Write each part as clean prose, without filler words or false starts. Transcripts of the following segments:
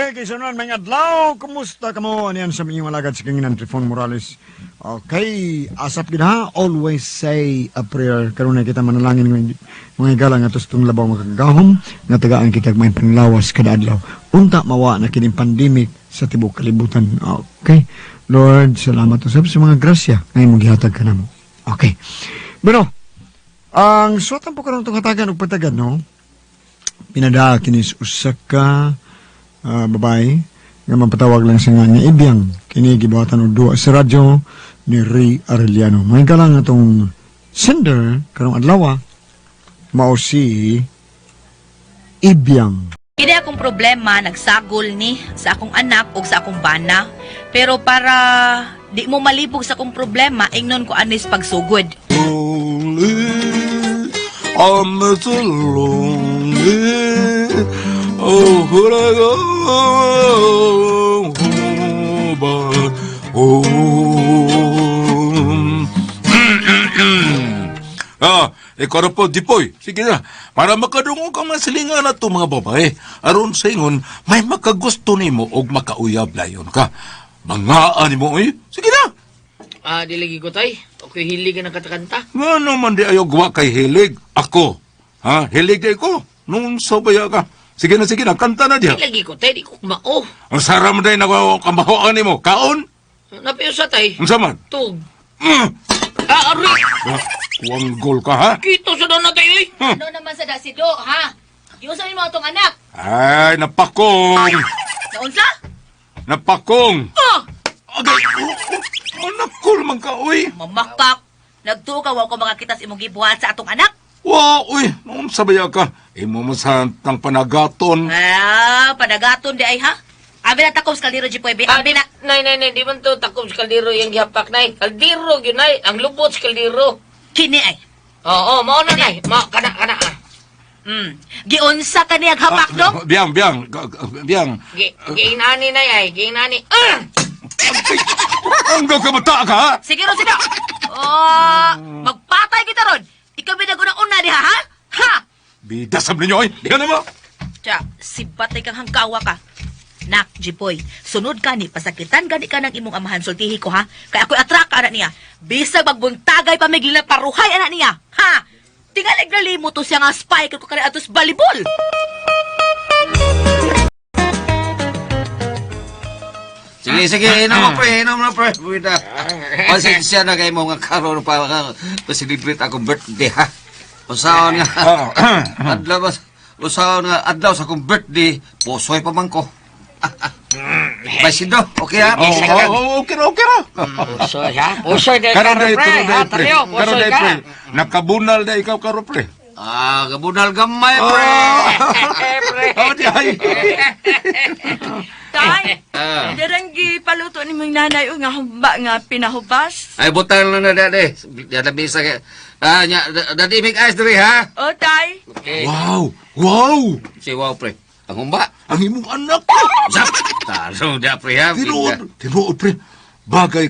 Okay, kaysa may adlaw, kumusta ka mo? Ano yan sa inyong alagad sa kinginan, Trifon Morales. Okay, asap gid ha, always say a prayer. Karon na kita manalangin ng mga higala nga tustong labaw makagagahom, nga tagaan kita may panlawas kada adlaw. Unta mawa na kining pandemic sa tibuok kalibutan. Okay. Lord, salamat usab sa mga grasya nga imong gihatag kanamo. Okay. Bueno, ang suwatan po karon itong hatagan og pagtagad, no? Pinada kinis usa ka babae nga mapatawag lang sa nga nga Ibyang, kini gibuhatan og duwa sa radyo ni Ray Arellano. May galang atong sender karong adlaw mao si Ibyang. Kini akong problema nagsagol ni sa akong anak ug sa akong bana. Pero para di mo malibog sa akong problema, ingnon ko anis pagsugod. Lonely, I'm so lonely. Oh, would I go but home? Ah, ikaw na po, Dipoy. Sige na, para makadungog ang mga silingan na to mga babae. Aron sa ingon, may makagusto nimo og makauyab layon ka. Mangaan nimo, oy. Sige na. Ah, diligi ko tay. Okay, hilig ka ng katakanta. Nga naman di ayaw gawa kay hilig. Ako. Ha? Hilig di ko. Nung sobaya ka. Sige na, kanta na diya. Dilagi ko tay, di ko kumao. Ang saram day na kamahoan nimo. Kaon? Napiusa tay. Ang saman? Tug. Ah, Ah, aray! kuwang gol ka, ha? Kito sa doon na tayo eh. Ano naman sa dasido, ha? Giunsa nimo atong anak? Ay, napakong! Naunsa? Napakong! Ah! Agay! Anak ko naman ka, uy! Mamakak. Nagtuo ka wa ko makakita sa imong gibuhat sa atong anak. Wa, uy! Noon sabaya ka. Imo mo sa tang panagaton. Ah, panagaton di ay ha? Abi na takob sa kaldero Jipoy, be. Abi na. Nay, nay, nay, di man to takob sa kaldero yung gihapak, nay. Kaldero, yun, nay. Ang lubot sa kaldero. Kini ay. Oo, mao na, nay. Mao, kana, kana. Ah. Giunsa ka niya hapak dong? Biyang, biyang, biyang. Giinani, nay, ay. Giinani. Ah! Ang gagabata ka, ha? Sige ron, sige. Oh, magpatay kita ron. Ikaw binag-una-una diha, ha? Ha? Bida sab ninyo, ay! Di ka na mo! Tsa, sibatay kang hangkawa ka. Nak, Jipoy, sunod ka ni, pasakitan gani ka ng imong amahan, sultihi ko ha. Kaya ako'y atraka anak niya. Bisag magbuntagay pa may paruhay anak niya. Ha? Tingalig na limo to siya nga spike ko kani atos balibol. Sige, sige, inom mo, pre, inom mo, pre. Buwida. Pasensya na kayo mga karon pa ka celebrate akong birthday, ha? Usaon nga, adlaw ba, usaon nga, adlaw sa akong birthday, pusoy pa man ko. Basido, okay ha? Oh, oh, okay ra, okay ra. Pusoy, ha? Pusoy na Karon day, pre. karon day, Ha, pre. tayo. Karon Pusoy day, ka. pre. Nakabunal na ikaw karon, pre. Ah, gabunal gamay, pre. Pre. Oh, di ay. Tay, Ah. darang gipaluto ni mong nanay o nga humba nga pinahubas. Ay, butang lang na dati. Dada bisa kay. Ah, nya, dadi mig ice diri, ha? O, tay. Okay. Wow! Wow! Si wow, pre. Ang humba. Ang imong anak, pre. Zap! Taro da, pre, ha? Tinuod, tinuod, pre. Bagay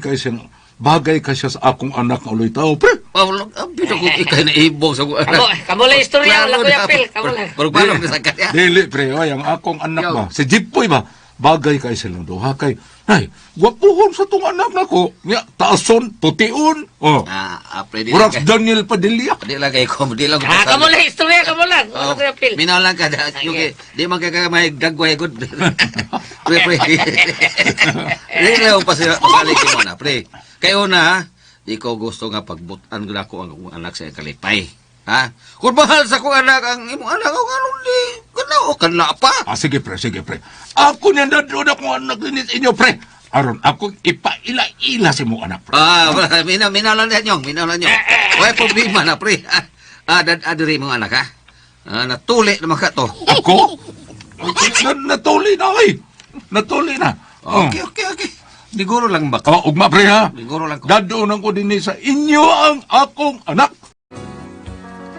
kay siya sa akong anak nga uloy tao, pre. Oh, bida ko ikay na ibog sa Kamo, kamo lang istorya, wala ko yapil. Kamo lang. Pero paano ka sa kanya? Dili, pre. Oy, ang akong anak Yo. ba? Si Jipoy ba? Bagay kay silang duha kay. Ay, gwapuhon sa tong anak nako. Nya, taason, pution. Oh. Ah, ah, pre, di lang Murag kay. Daniel Padilla. Di lang kay ko, di lang ko. Ha, kamo lang istorya, kamo lang. Oh, Wala ko yapil. minaw lang ka. Yung kay, di man kay kay may gagway gud. Pre, pre. Di lang ako pasali ko na, pre. Kay una, ha, di ko gusto nga pagbutan ko ako ang akong anak sa kalipay. Ha? Kung mahal sa akong anak, ang imong anak, ang anong di, kana o kana pa. Ah, sige pre, sige pre. Ako niya dadun akong anak din sa inyo, pre. Aron, ako ipaila-ila si mong anak, pre. Ah, wala, minaw, minaw lang niya, minaw lang niyo. Wala problema na, pre. Ah, ah, dad, adiri mong anak, ha? Ah, natuli naman ka to. Ako? Natuli na, oy. Natuli na. Oh. Okay, okay, okay. Siguro lang ba? Oh, ugma, pre, ha? Siguro lang ko. Dadoon ko din sa inyo ang akong anak.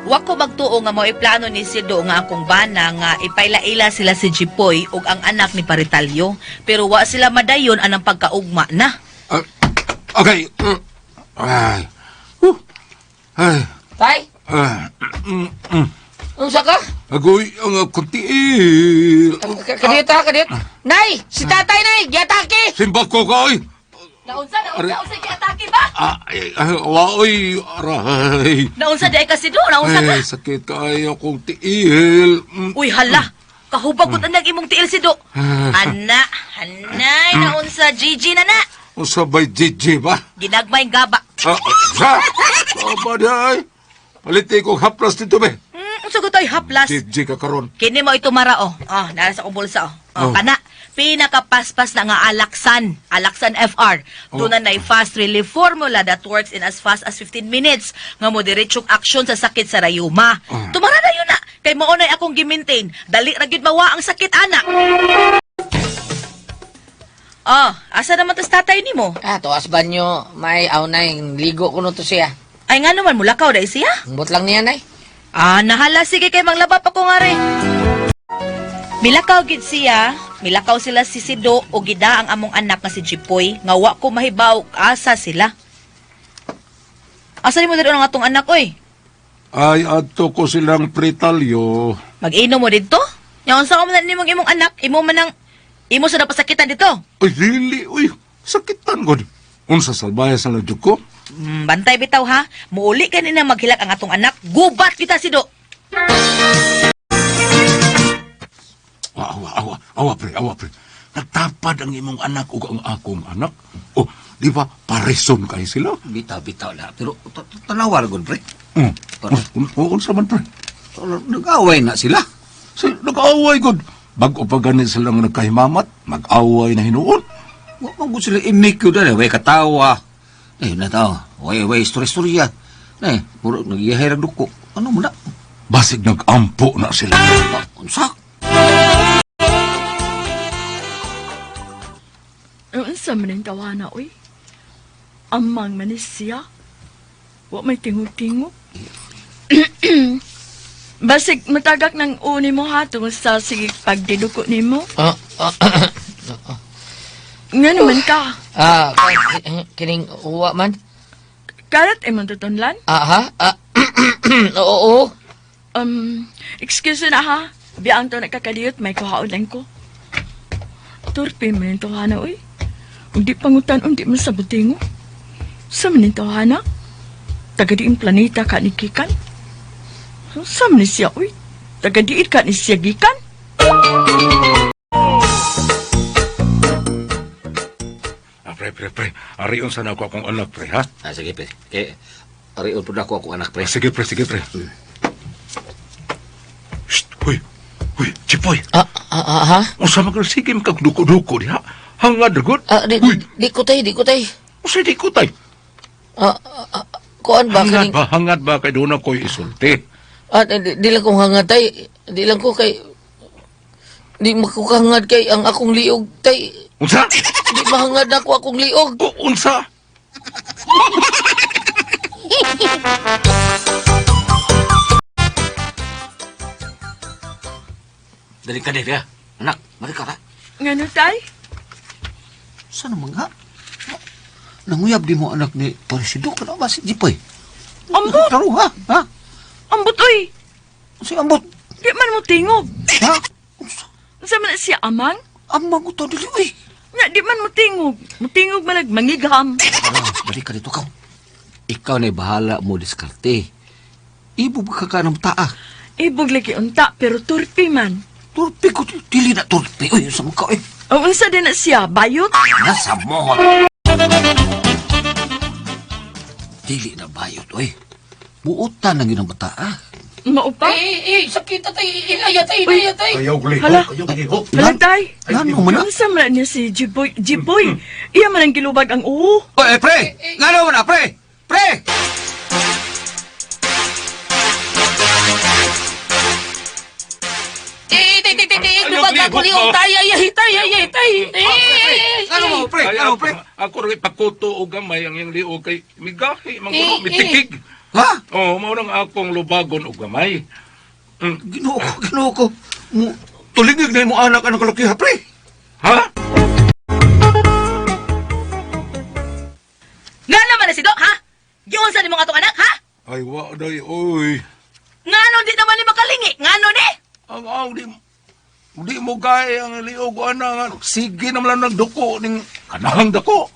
Wa ko magtuo nga mao'y plano ni Sido nga akong bana nga ipailaila sila si Jipoy ug ang anak ni Paritalyo. Pero wa sila madayon anang pagkaugma na. Ah, okay. Ay. Ay. Tay, Ah, mm. Unsa ka? Agoy, ang akong tiil. Kadiyot ha, kadiyot. Nay, si tatay nay, giatake. Simba ko ka, oy. Naunsa, naunsa, unsa giatake ba? Ah, ay, ay, waoy, aray. Naunsa di ay ka Sido, naunsa ka? Ay, sakit kayo akong tiil. Uy, hala. Kahubag ko tanang imong tiil Sido. Ana, hanay, naunsa GG na na. Unsa ba'y GG ba? Ginagmay gaba. Ah, ah, sa? Aba di ay. Paliti ko haplas dito be. Unsa ko to'y haplas? GG ka karon. Kini mo ito mara oh. Oh, nara sa akong bulsa oh. Oh, Oh. kana. Pinakapaspas na nga Alaksan, Alaksan FR. Oh. Doon na fast relief formula that works in as fast as 15 minutes nga mo diretsong aksyon sa sakit sa rayuma. Oh. Tumara na yun na. Kay mao nay akong gi-maintain. Dali ra gyud mawa ang sakit ana. Oh, asa naman tas tatay nimo? Ah, tuas banyo. May aw nay, ligo ko no to siya. Ay nga naman mulakaw dai siya. Ambot lang niya nay. Ah, nahala sige kay manglaba pa ko nga re. Milakaw gid siya, milakaw sila si Sido o gida ang among anak nga si Jipoy, nga wa ko mahibaw asa sila. Asa nimo diri ang atong anak oy? Ay, adto ko silang pretalyo. Mag-inom mo didto? Nya unsa man na nimong imong anak, imo man ang imo sa napasakitan dito. Ay, dili, uy. Sakitan ko. Unsa salbaya sa ladyo ko? Bantay bitaw ha. Muuli kanina maghilak ang atong anak, gubat kita Sido. Awa, awa, awa, awa, pre, awa, pre. Nagtapad ang imong anak ug ang akong anak. Oh, di ba, pareson kay sila? Bitaw, bitaw na. Pero tanawa ra gud, pre. Unsa man, pre? Nag-away na sila. So, nag-away gud. Bago pa gani silang nagkahimamat, mag-away na hinuon. Wa man gud sila imik yun dali. Way katawa. Eh, na tao. Way, way, istorya-istorya. Eh, puro nagyahay ra duko. Ano mo na? Basig nag-ampo na sila. Ah, unsa? Unsa man ang tawana oy? Amang man ni siya. Wa may tingog-tingog. Basig matagak ng uni mo ha tungod sa sige pagdiduko nimo. Ah, ah, Nga naman ka. ah, kining uwa man. Karat imong tutunlan. Ah, ha? Ah, oo, oo. Excuse na ha. Biyaan to nagkakadiyot, may kuhaon lang ko. Turpi man yung tawhana, uy. Hindi pangutan, hindi man sa butingo. Sa man yung tawhana? Taga diin planeta ka ni Kikan? Sa man ni siya, uy. Taga diin ka ni siya gikan? Ah, pre, pre, pre. Arion sana ako akong anak, pre, ha? Ah, sige, pre. Eh, arion pud ako akong anak, pre. Ah, sige, pre, sige, pre. Shh, huy. Huy, Chipoy. Ah, ah, ah, ha? Unsa man ka sige makagduko-duko diha? Hangad gud. Ah, di, Uy, di ko tay, di ko tay. unsa di ko tay? Ah, ah, ah, kuan ba Hangad kaning ba, hangad ba kay doon ako'y isulti? Ah, di, di lang kong hangad tay. Di lang ko kay di makukahangad kay ang akong liog tay. Unsa? Di mahangad na ako akong liog. O, unsa? Dali ka diri, ha? Anak, mari ka, ha? Nga no, tay? Saan naman nga? Nanguyab di mo anak ni Parisido ka na ba si Jipoy? Ambot! Taro, ha? Ha? Ambot, uy! Si ambot. Di man mo tingog. Ha? Unsa man na siya, amang? Amang ko to dili, uy. Nga, di man mo tingog. Mutingog man nagmangigham. Ah, dali ka dito, kaw. Ikaw na bahala mo diskarte. Ibog ka ka ng taa. Ibog lagi unta, pero turpi man. Turpi ko, dili na turpi. Uy, sa mukha, uy. O unsa din na siya, bayot? Nasa mohon. Dili na bayot, uy. Buotan ang ginang bata, ah. Maupa? Eh, eh, sakit tay, ilaya tay, ilaya tay. Ayaw lihok, Hala. ayaw lihok. Hala, tay. Ngano man na? Unsa man na niya si Jiboy? Jiboy, iya man ang gilubag ang uho. Oy, eh, pre! Ngano man na, pre? Pre! Eh, tay, tay, tay, tay, Ayaw, lubag ako lihok, liog oh. tay, ay, ay, tay, ay, ay, tay. Eh, eh, Ngano mo, pre? Ay, Ngano, pre? Ako rin ipakuto og gamay ang iyang liog kay migahi man Eh, kuno mitikig. Ha? Oh, mao nang akong lubagon og gamay. Ginoo ko, ginoo ko. Tulingig na mo anak ang kalakiha, pre. Ha? Nga naman na si Do, ha? Giunsa nimo atong anak, ha? Ay wa day oy. Nga di naman ni makalingi. Ang di mo gaya ang liog ana nga sige naman lang nagduko ning kanang dako.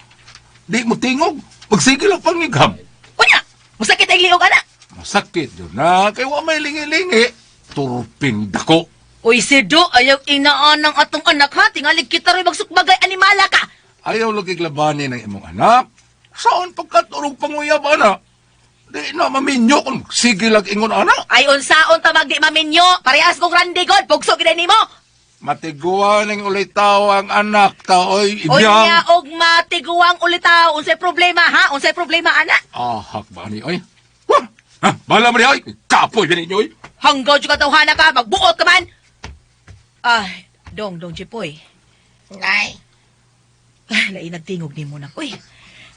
Di mo tingog. Magsige lang pangigham. Unya, masakit ang liog ana. Masakit yun na kay wa may lingi-lingi. Turping dako. Uy, Sido, ayaw inaan ng atong anak ha. Tingalig kita rin magsukbagay animala ka. Ayaw lagi labanin ang imong anak. Saan pagkaturog panguyab ana? Di na maminyo kung sige lang ingon ana. Ay, unsaon ta magdi maminyo. Parehas kong randi god. Pugso gid nimo. Matiguan ng ulitaw ang anak ta oy ibyang. Unya og matiguang ulitaw. Unsay problema ha? Unsay problema ana? Ahak ba ni oy? Wah! Ha, bala mo ni oy. Kapoy ba ninyo oy? Hanggaw jud ka tawhana ka, magbuot ka man. Ay, dong dong Jipoy. Nay. Ay, lain nagtingog nimo nak. Uy.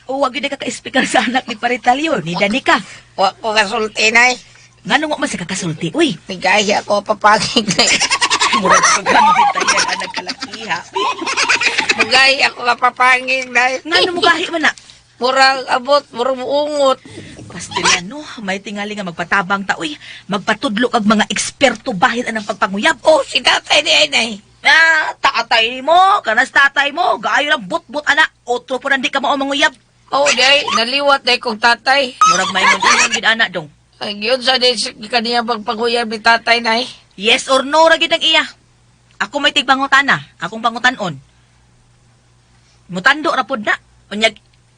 Huwag yun ka ka-speaker sa anak ni Paritalyo, ni Danica. Wa ko kasulti, nay. Ngano mo man sa kakasulti? Uy, Nigaya ko papangig, nay. murag ka grande tayo anak kalakiha. Mugay ako kapapangig, nay. Ngano mo gahi man na? Murang abot, murang muungot. Pastilano, may tingali nga magpatabang ta. Uy, magpatudlo kag mga eksperto bahin anang pagpanguyab. Oh, si tatay ni ay, nay. Ah, tatay mo, kanas tatay mo, gaayo lang but-but ana. Otro po nandi ka mao manguyab. Oh, di ay, naliwat day kong tatay. Murag may ingon gid ana dong. Ay, yun sa di kaniya pagpanguyab ni tatay, nay. Yes or no ra gid ang iya. Ako may tigpangutana, akong pangutanon. Mutando ra pod na. Unyag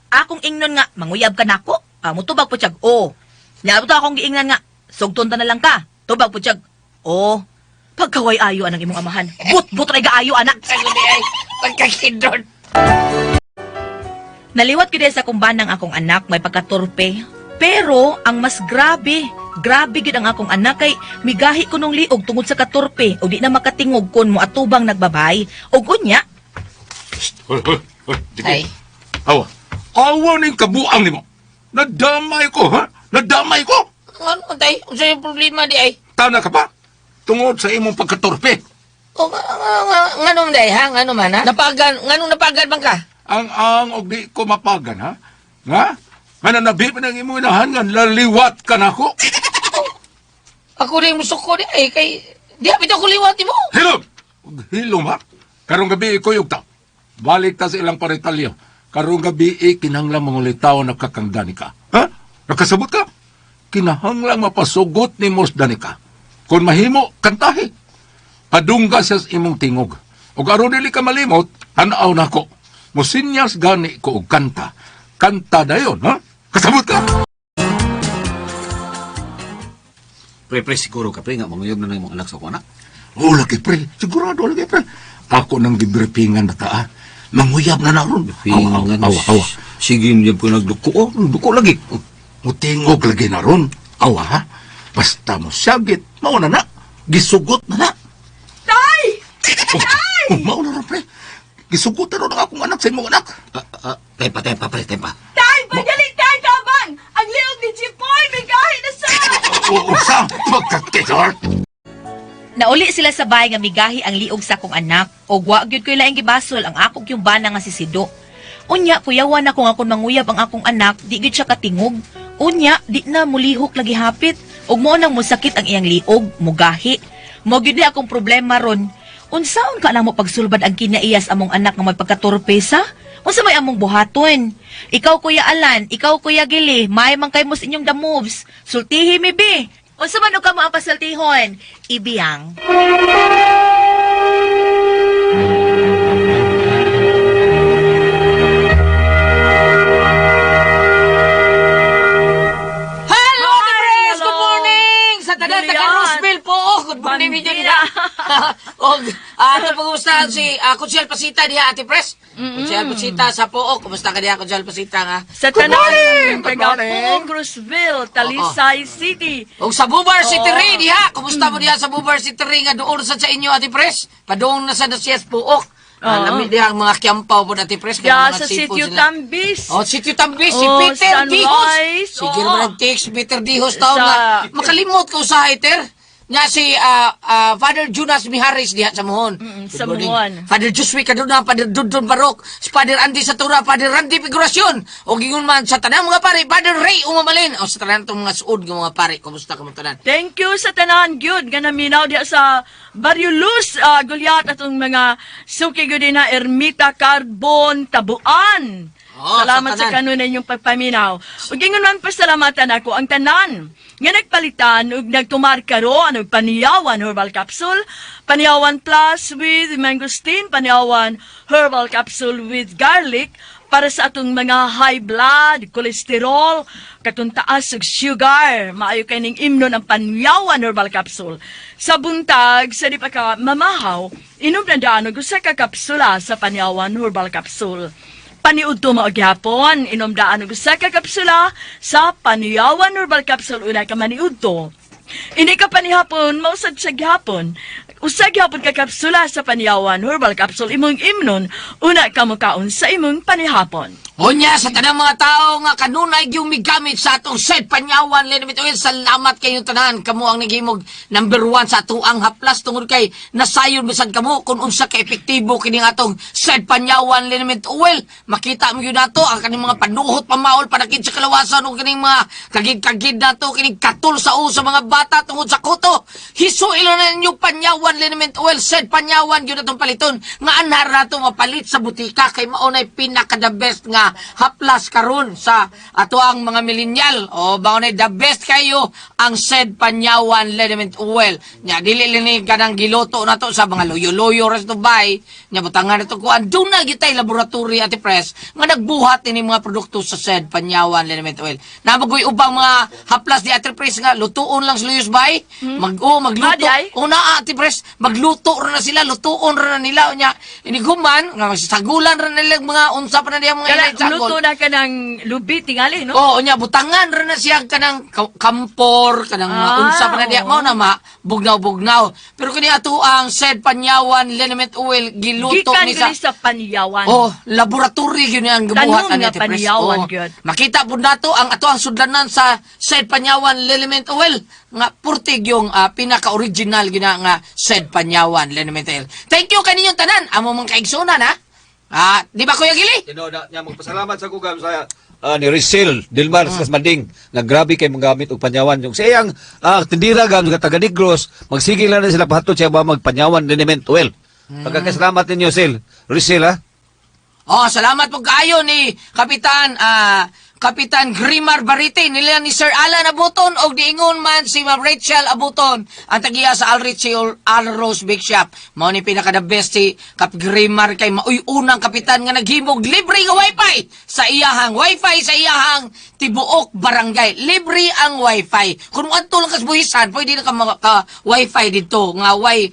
akong ingnon nga manguyab ka nako. Ah, mutubag po siyag oo. Nya to akong giingnan nga sugton ta na lang ka. Tubag po siyag oo. Pagkaway ayo anang imong amahan. But-but ra gaayo anak. Sago di ay, pagkakindon. Naliwat gyud sa kumbanang akong anak may pagkatorpe. Pero ang mas grabe, grabe gyud ang akong anak kay migahi ko nung liog tungod sa katorpe ug di na makatingog kon mo atubang nagbabay. Ug unya, Hoy, hoy, hoy. Sige. Ay. Awa. Awa ning kabuang nimo. Nadamay ko, ha? Nadamay ko. Ano, tay? Unsa yung problema di ay? Tana ka pa. Tungod sa imong pagkatorpe. Oh, nga, nga, day, ha? Ngano man, ha? Napagan, nganong napagan man ka? Ang og di ko mapagan, ha? Nga? Nga nanabi pa ng imong inahan nga laliwat ka nako. Ako rin musuko di ay, kay... Di hapit ako liwat mo. Hilom! Ug Hilom, ha? Karong gabi ikuyog ta. Balik ta sa ilang paritalyo. Karong gabi kinahanglan mga litaw na kakang Danica. Ha? Nakasabot ka? Kinahanglan mapasugot ni Mos Danica. Kung mahimo, kantahi. Padungga siya sa imong tingog. Ug aron dili ka malimot, tan-aw nako. Musinyas gani ko og kanta. Kanta dayon, ha? Kasabot ka? Pre, pre, siguro ka, pre, nga manguyab na ng imong anak sa akong anak. Oh, lagi pre. Sigurado lagi pre. Ako nang gibripingan na ta, ah. Manguyab na naron. Awa, awa, awa, awa. Sige, hindi po nagduko. Oh, nagduko lagi. Oh, Mutingog lagi na ron. Awa, ha? Basta mo syagit, mauna na. Gisugot na na. Tay! Oh, oh, mauna ron, pre. Gisugot na ron ang akong anak sa imong anak. ah, ah, tempa, tempa, pre, tempa. Tay! Padali, tay! Tabang! Ang liog ni Jipoy! May gahi na sa! Oo, sa pagkakisar. Nauli sila sa bahay nga migahi ang liog sa akong anak ug wa gyud ko'y laing gibasol ang akong yung bana nga si Sido. Unya kuyawan ako nga kun manguyab ang akong anak, di gyud siya katingog. Unya di na mulihok lagi hapit ug mao nang mosakit ang iyang liog, mugahi. Mo gyud ni akong problema ron. Unsaon ka namo pagsulbad ang kinaiyas among anak nga may pagkatorpesa? Unsa may among buhaton? Ikaw Kuya Alan, ikaw Kuya Gili, may man kay mo sa inyong the moves. Sultihi mi bi. Unsa man og kamo ang pasultihon? Ibiyang. Hello, Ate Pres! Good morning! Sa tanan, Julian. taga Roseville po. Oh, good morning ninyo Bandila. nila. Og ato pag-umustahan si Kutsel Pasita diha, Ate Pres. Kutsel Pasita sa Pook. Kumusta ka diha, Kutsel Pasita nga? Sa tanan, Good taga morning. Puong Cruzville, Talisay City. Og sa Bubar City Ray diha. Kumusta mo diha sa Bubar City Ray nga doon sa inyo, Ate Pres? Padung na sa Dasias Pook. Ah, Oo. lami diha ang mga kiyampaw po Ate Pres. kaya Ya, mga sa seafood Sitio sila. Tambis. Oh, Sitio Tambis, si Oh, Peter Dihos. Sunrise, Sige oo. naman ang text, Peter Dihos taon Sa- nga. Makalimot ka usahay, Ter. Nga si Father Jonas Miharis diha sa Muhon. Good Sa morning. Muhon. Father Josue Caduna, Father Dundon Barok, si Father Andy Satura, Father Randy Figuracion. O gingon man sa tanang mga pare, Father Ray Umamalin. O sa tanan tong mga suod nga mga pare, kumusta kamo tanan? Thank you sa tanan gyud nga naminaw diha sa Barrio Luz, Gulyat, atong mga suki gyud na Ermita Carbon Tabuan. Oh, Salamat sa sa tanan. kanunay inyong pagpaminaw. Ug ingon man pasalamatan ako ang tanan nga nagpalitan ug nagtumar karon og Paniyawan Herbal Capsule, Paniyawan Plus with Mangosteen, Paniyawan Herbal Capsule with Garlic para sa atong mga high blood, cholesterol, katong taas ug sugar. Maayo kay ning imnon ang Panyawan Herbal Capsule. Sa buntag, sa di pa ka mamahaw, inom na daan og usa ka kapsula sa Panyawan Herbal Capsule. Paniudto mao gyapon, inom daan og usa ka kapsula sa Panyawan Herbal Capsule una ka maniudto. Ini ka panihapon, mausad sa gihapon. Usa gihapon ka kapsula sa Panyawan Herbal Capsule imong imnon, una ka mokaon sa imong panihapon. Unya sa tanang mga tao nga kanunay gyud migamit sa atong said Panyawan Liniment Oil, salamat kayong tanan. Kamo ang naghimog number one sa atuang haplas tungod kay nasayon bisan kamo kung unsa ka epektibo kining atong said Panyawan Liniment Oil. Makita mo gyud nato ang kaning mga panuhot pamaol panakit sa kalawasan ug kining mga kagid-kagid nato kining katul sa uso sa mga bata tungod sa kuto. Hisuil na ninyo Panyawan Liniment Oil, said Panyawan gyud atong paliton nga anhar nato mapalit sa butika kay mao nay pinaka the best nga haplas karon sa ato ang mga millennial. O mao nay the best kayo ang said Panyawan Liniment Oil. Nya dili lini kanang giluto nato sa mga loyo-loyo resto bay. Nya butangan nato kuan duna gyud tay laboratory, Ate Pres, nga nagbuhat ini mga produkto sa said Panyawan Liniment Oil. Namagoy ubang mga haplas di Ate Pres nga lutuon lang sa luyos bay. Mag oh, magluto. Ah, di ay? Una, Ate Pres, magluto ra na sila, lutuon ra na nila unya iniguman nga magsagulan ra nila mga unsa pa na diya mga Kala, ilay sagol. luto na ka ng lubi, tingali, no? Oo, unya butangan ra na siya kanang kampor, kanang mga unsa pa na diya oo. mao na ma bugnaw-bugnaw. Pero kini ato ang said Panyawan Liniment Oil giluto Gikan ni sa gani sa Panyawan. Oh, laboratory yun ang gibuhat Tanong ani nga Ate Pres. Panyawan Oo. gyud. Makita pud nato ang ato ang sudlanan sa said Panyawan Liniment Oil nga purtig yung pinaka-original gina nga said Panyawan Liniment Oil. Thank you kaninyong tanan. Amo mong kaigsunan ha. Ah, di ba Kuya Gili? Tino na niya magpasalamat sa kugam sa ni Rizal Dilmar sa Manding nga grabe kay manggamit og panyawan yung sa iyang tindira gam sa taga Negros magsige lang na sila pahatod siya ba magpanyawan liniment oil. Pagkakasalamat ninyo Sil. Rizal ha. Oh, salamat po kaayo ni Kapitan Grimar Barite nila ni Sir Alan Abuton og diingon man si Ma'am Rachel Abuton ang tagiya sa Alrich Alrose Big Shop. Mao ni pinaka the best si Kap Grimar kay maoy unang kapitan nga naghimog libre nga wifi sa iyahang wifi sa iyahang tibuok barangay. Libre ang wifi. Kung adto lang kas buhisan, pwede na ka, ka wifi dito nga wi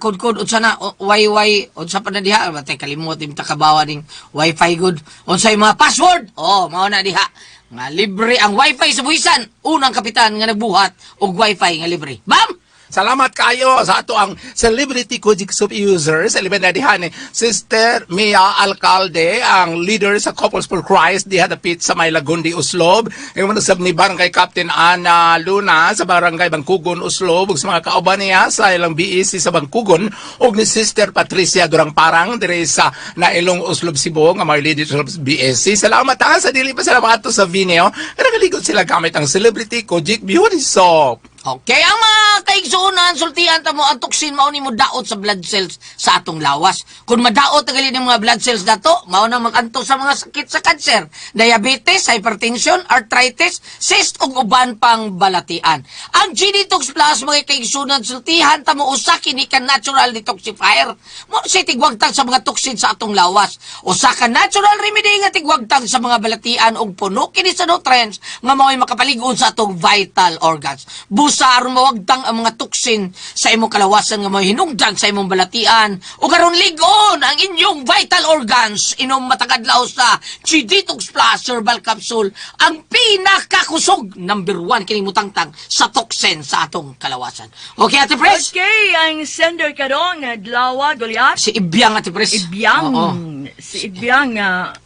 kod-kod unsa na y y unsa pa na diha batay kalimot im takabawa ning wifi good unsay mga password. Oh, mao na diha nga libre ang wifi sa buhisan. Unang kapitan nga nagbuhat og wifi nga libre. Bam! Salamat kayo sa ato ang celebrity Kojik Soup users. Sa na diha ni Sister Mia Alcalde, ang leader sa Couples for Christ diha dapit sa may Lagundi, Oslob. Ingon usab ni Barangay Captain Ana Luna sa Barangay Bangkugon, Oslob ug sa mga kauban niya sa ilang BEC sa Bangkugon ug ni Sister Patricia Durang Parang dire sa Nailong Oslob Cebu nga mga leader sa BSC. Salamat ha sa dili pa salamat ato sa Vineo. Nagaligot sila gamit ang celebrity Kojik Beauty Soap. Okay, ang mga kaigsuonan, sultian ta mo ang toxin mao ni mo daot sa blood cells sa atong lawas. Kung madaot na gali ng mga blood cells nato, mao na maganto sa mga sakit sa kanser, diabetes, hypertension, arthritis, cyst ug uban pang balatian. Ang G-Detox Plus mga kaigsuonan, sultihan ta mo usa kini ka natural detoxifier. Mao siya tigwagtang sa mga toxin sa atong lawas. Usa ka natural remedy nga tigwagtang sa mga balatian ug puno kini sa nutrients nga mao'y makapalig-on sa atong vital organs. Busa aron mawagtang ang mga toxin sa imong kalawasan nga mao'y hinungdan sa imong balatian ug aron lig-on ang inyong vital organs. Inom matag-adlaw sa G-Detox Plus Herbal Capsule, ang pinakakusog number one kining mutangtang sa toxin sa atong kalawasan. Okay, Ate Pres? Okay, ang sender karong adlaw, Goliath. Si Ibyang, Ate Pres. Ibyang. Oo. Si Ibyang,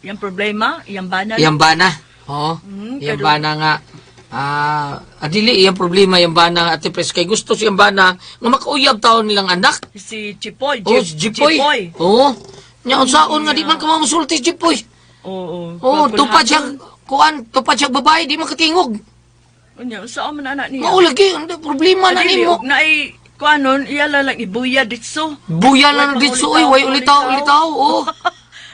yung problema, yung banal. Yan ba na? Oo. Yan ba na nga? Ah, adili iyang problema yung bana, Ate Pres, kay gusto siyang bana nga makauyab taon nilang anak. Si Chipoy. Oh, si Jipoy. Oo. Nya unsaon nga di man ka mamusulti si Jipoy. Oo. Oo, tupad siya kuan, tupad siya babae di makatingog. Unya, saan man anak niya? Mao lagi ang problema na Dili, nimo. og naay kuanon, iyala lang ibuya ditso. Buya na lang ditso oy, way ulitaw, ulitaw. Oo.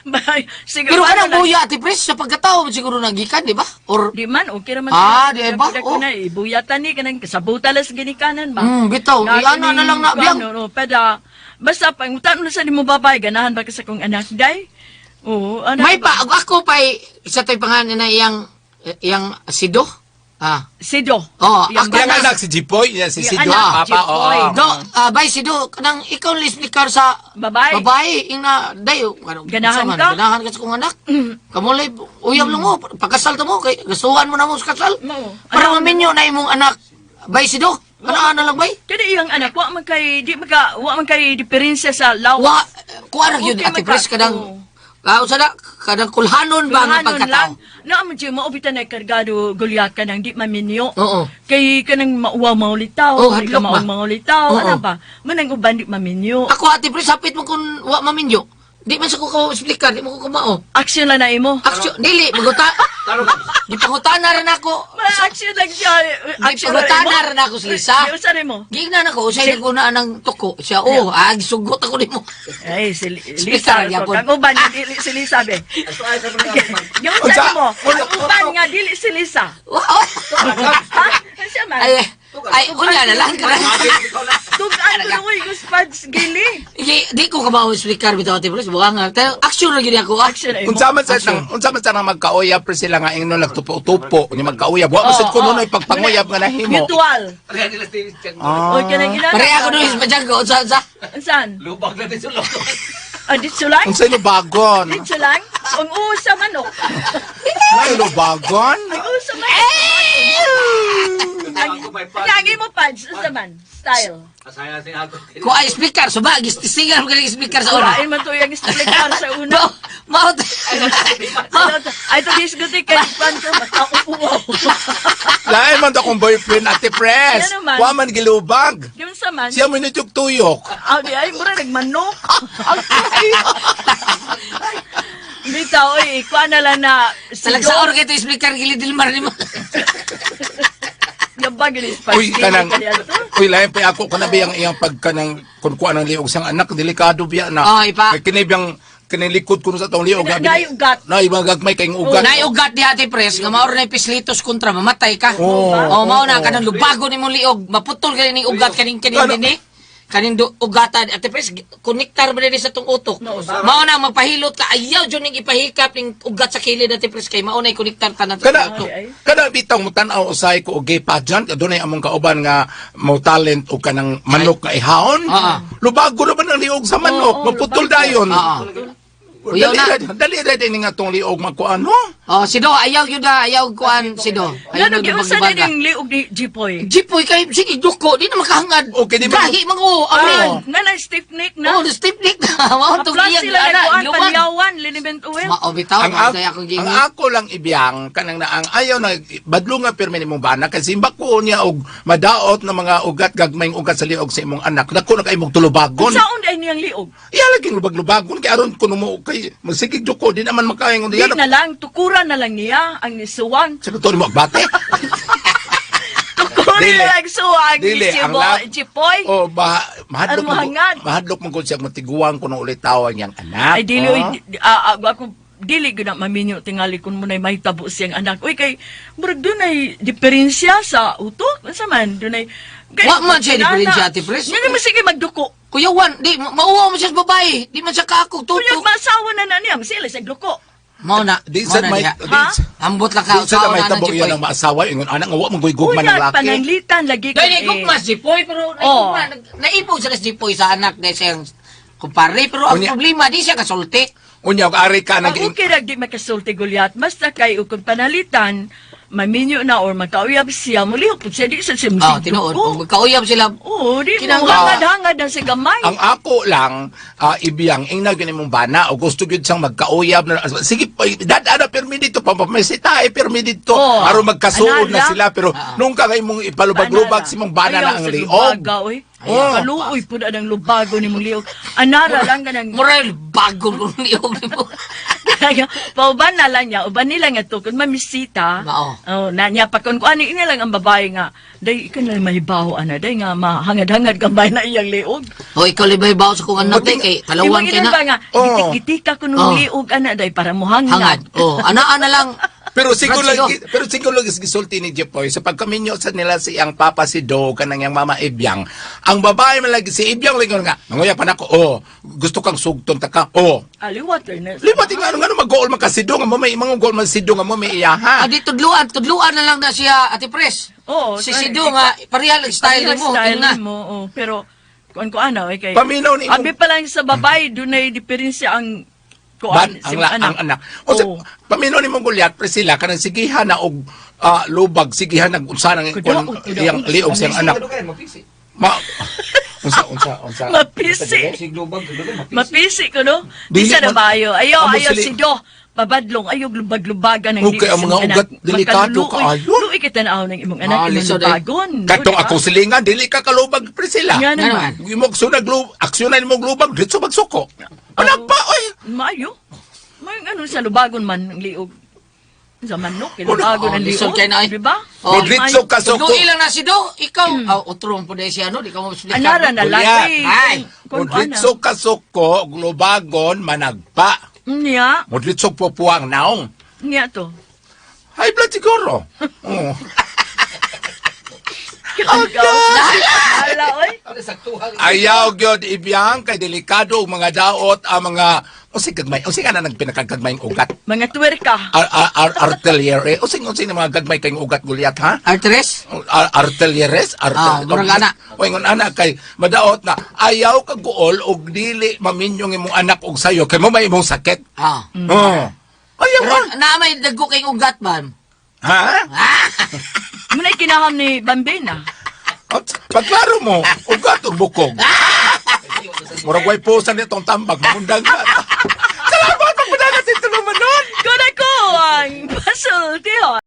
Bay, sige. Pero ano anang buya, Ate Pres, sa pagkatao siguro nagikan, di ba? Or Di man, okay raman. Ah, di ba? Oh. Oh. Na, ibuya tani, kanang kasabuta las ginikanan ba? Bitaw, iana na lang na, biyang. Ano, peda, basta pangutan mo sa nimo babay, ganahan ba ka sa kong anak, day? Oo, anak. May pa ako pa isa tay pangalan na iyang iyang Sido. Ah. Sido. Oo, Iyang ako Yang na- anak si Jipoy, yan si Yang Sido, anak, papa, Jipoy. oo. Do, bay Sido, kanang ikaw explicar sa Babae. Babae, ing na day, ano, Ganahan unsa man, ka? Ganahan ka sa kong anak. Kamulay uyab lang mo, pagkasal ta mo kay gustuhan mo na mo sa kasal. Mao. Para Anak- maminyo na imong anak. Bay Sido, kana na lang bay. Kani iyang anak, wa man kay, di maka, wa man kay diferensya sa lawas. Wa kuha ra gyud Okay, Ate maka- Pres kadang oo. Usa na kadang kulhanon ba nga Kulhanon pagkatao? lang. Naa man siya, maubita na kargado gulyat ka nang di maminyo. Oo. Kay kanang mauwaw maulitaw, Oh, di ka hadlok ba? maong maulitaw, Oo. ano ba? Manang uban di maminyo. Ako Ate Pres hapit mo kung wa maminyo. Di man sa ko ka-explicar, di mo ko kumao. Action lang na imo. Action, dili, maguta. Di pangutana rin ako. Ma, action lang siya. Action lang Pangutana rin ako si Lisa. Di usa mo. Giingnan ako, usay ko na ng tuko. Siya, oh, ah, gisugot ako nimo. Ay, si Speaker, Lisa. yapon. Ang uban nga dili si Lisa be. Yung Unsa? usa mo, ang uban nga dili si Lisa. Wow. Ha? Siya man. Ay, ay, unya na lang. Tugan ko na uy, guspads gili. Di ko kamao explicar bitaw Ate Pres. Buka nga. Pero action ra gyud ako. ah. Action na imo. Unsa man sa nang magkauyab pre sila nga ingnon nagtupo-tupo nya magkauyab. Wa man sad kuno noy pagpanguyab nga nahimo. Mutual. Ah. Oy, kanang inana. Pareha ko doon sa ko. Unsa, unsa? Saan? Lubag na din sulok. Ah, dito lang? Unsay lubagon? Dito lang? Ang usa manok. Ay lubagon? Ang usa manok. Ang mo pads, usa man. Style. Asaya sa ako. Ko ay explicar. Suba, gistisigan mo galing explicar sa una. Urain man to yung explicar sa una. No, mao. Ay, ito disguti kay pan ko, matauuaw. Lain man to akong boyfriend Ate Pres. Ano man? Wa man gilubag. Yung sa man, Siya mo nituyok tuyok. ah, di ay, mura nagmanok. Bitaw, oy, ikuha na lang na. si Talag sa or kay to explicar gili Dilmar nimo. Yabag, yun is pads. Uy, kanang uy lain pa ako kana biyang iyang pagkanang kun kuha ng liog sang anak delikado biya na. Ah, ipa. Kay kini biyang kini likod kuno sa tong liog. Naay ugat. Naay mga gagmay kay ugat. Nay ugat di Ate Pres nga mao ra nay pislitos kontra mamatay ka. Oo. Oh, mao na kanang lubago nimong liog, maputol ka ning ugat kaning kaning Ano? dinhi. Kaning ugatan Ate Pres konektar ba dinhi sa tong utok. Mao na magpahilot ka ayaw jud ning ipahikap ning ugat sa kilid Ate Pres kay mao na konektar tanan sa Kana utok. kana bitang mo tan-aw usay ko og gay pageant adunay among kauban nga mo talent og kanang manok nga ihawon. Ah, ah. Lubago ra man ang liog sa manok, Oo, maputol lubago. dayon. Ah, ah. Uyaw Dali na. ra dali ra din nga tong liog magkuan no. Oh, Sido ayaw gyud na ayaw kuan Sido. Ayaw Ano, gyud usa na lubag-lubaga. ning liog ni Jipoy. Jipoy kay sige duko di na makahangad. Okay, di ba- Gahi man ko. Ah, Amo. na na stiff neck na. Oh, the stiff neck na. Mao tong Plus iyang sila ana, nagkuan lubag. panyawan, liniment oil. Mao bitaw, Ang, mao kay akong ang giingon. ako lang ibiyang kanang na ang ayaw na badlo nga pirmi nimong bana kasi simbako niya og madaot na mga ugat gagmayng ugat sa liog sa imong anak dako na kay imong tulubagon. Unsaon ay niyang liog? Iya lagi lubag-lubagon kay aron kuno mo kay masigig duko di naman makaingon Di diyan. na lang, tukuran na lang niya ang nisuwang. Sa to mo agbate. Tukuran Dili. na lang suwang ni Dili, ang Jibo, Jipoy. Oh, ba mahadlok Ang mahangad. mahadlok man gud siya matiguang kuno ulit tawag niyang anak. Ay dili Oh. oy, ako dili gyud na maminyo tingali kun mo nay mahitabo siyang anak. Uy kay murag dunay diferensya sa utok. Unsa man dunay kay- Wa man siya diferensya, Ate Pres. Nga naman sige magduko. Kuya Juan, di mauwaw mo siya sa babae. Di man siya kaakog Kunya tutok. maasawa na na niya, sila sa duko. Mao na. Di Mao sad na may diha. di Ha? Ambot lang ka di sad usaon may na ng tabo Jipoy. iyan ang maasawa ingon anak nga wa man gugma ng Kunya laki. pananglitan lagi Dahil eh. naigugma si Jipoy pero naigugma naibog sa Jipoy sa anak dahil siyang kumpare pero ang Unya. problema di siya kasulti. Unya og ari ka Ang nag okay ra di makasulti gulyat basta kay ukon panalitan maminyo na or magkauyab siya, mulihok po siya, di sa siya Ah, tinuod. Kung magkauyab sila, Oo, di mo Kinahanglan- hangad-hangad na si gamay. Ang ako lang, ibiyang, ingna gyud imong bana o gusto gyud siyang magkauyab na sige pa, dad ana pirmi dito pamamisita eh pirmi dito Oo. aron magkasuod na Anala. sila pero nung ka kay mong ipalubag-lubag Anara. si mong bana Ayaw na ang sa liog. Lubaga, oy. Oo. Kaluoy po na ang lubago ni mong liog. Anara lang ganang moral bago kung liog nimo. Pauban na lang niya, uban nila nga to, kung mamisita, Mao. oh, na niya pa kung ano ina lang ang babae nga, day ikaw na lang mahibaw, ana, day nga mahangad-hangad gamay na iyang liog. O ikaw libay bawo sa kong anak day kay talawan Imong kay inon na. ba nga, Oo. gitik-gitika ko nung Oo. liog, ana, day para mo hangad. Hangad. Oh, ana na lang. Pero siguro lang, Francisco. pero siguro lang gisulti ni Jepoy sa pagkaminyo sa nila si ang papa si Do kanang yang mama Ibyang. Ang babae man lagi si Ibyang lingon nga, manguya pa nako. Oh, gusto kang sugton ta ka. Oh. Aliwat, na. Liwat nga ano nga mag-goal man ka si Do nga mo may mga goal man si Do nga mo may iyaha. Adi tudluan, tudluan na lang na siya Ate Pres. Oo, Si ay, Sido nga pareha lang style Pareha nimo, style na. nimo, oh. Pero, kuan ko ana, okay. Paminaw ni imong- Abi pa lang sa babae, dunay diferensya ang Ban, kuan, ang, la, ang anak. O sa, Oo. paminaw ni mong Goliath, Priscilla, kanang sigihan na og lubag, sigihan na unsa nang Kudaot, kuan, kudaot. iyang liog siyang anak. Ma unsa unsa unsa. Mapisi. Mapisi ko, no? Dili Di sa man- nabayo. Ayaw, Amo ayaw sili- si Do. Pabadlong, ayaw lubag-lubagan ng Okay, ang mga ugat, delikado kaayo. Luoy kita na ng imong anak, Ah, imong lisod, eh. lubagon. Katong Di ba? akong silingan, dili ka kalubag, Priscilla. Nga Nga naman. naman. Imong sunag lub, aksyonan imong lubag, diretso magsuko. Anak pa oy. Maayo. May ano sa lubagon man ang liog. Sa manok, lubagon Oh, ang lisod liog. kay na, eh. Di ba? Oh, Diretso ka suko. Tudluin lang na si Do, ikaw aw otro po dahil siya ano, di ka mo explain. Anara na lang. Goliath. eh. Ay. Kung ano. Diretso ka suko, lubagon managpa. Niya. Modritso pupuang naong. Niya to. High blood siguro. Oh. Hala, oy. Ayaw gyud ibiyang kay delikado og mga daot ang mga unsay gagmay, unsay nga na nagpinakagagmayng ugat. Mga tuwerka. Ar ar ar artillery, unsay unsay na mga gagmay kayong ugat Goliath ha? Artres? Artilleries, Ah, murag ana. O ingon ana kay madaot na ayaw ka guol og dili maminyong imong anak og sayo kay mo may imong sakit. Ah. Oh. Ayaw Pero ka. na may dagko kay ugat man. Ha? Muna kinaham ni Bambina. At, pagklaro mo, ugat og bukog. Murag way pusan nitong tambag, mamundang ka.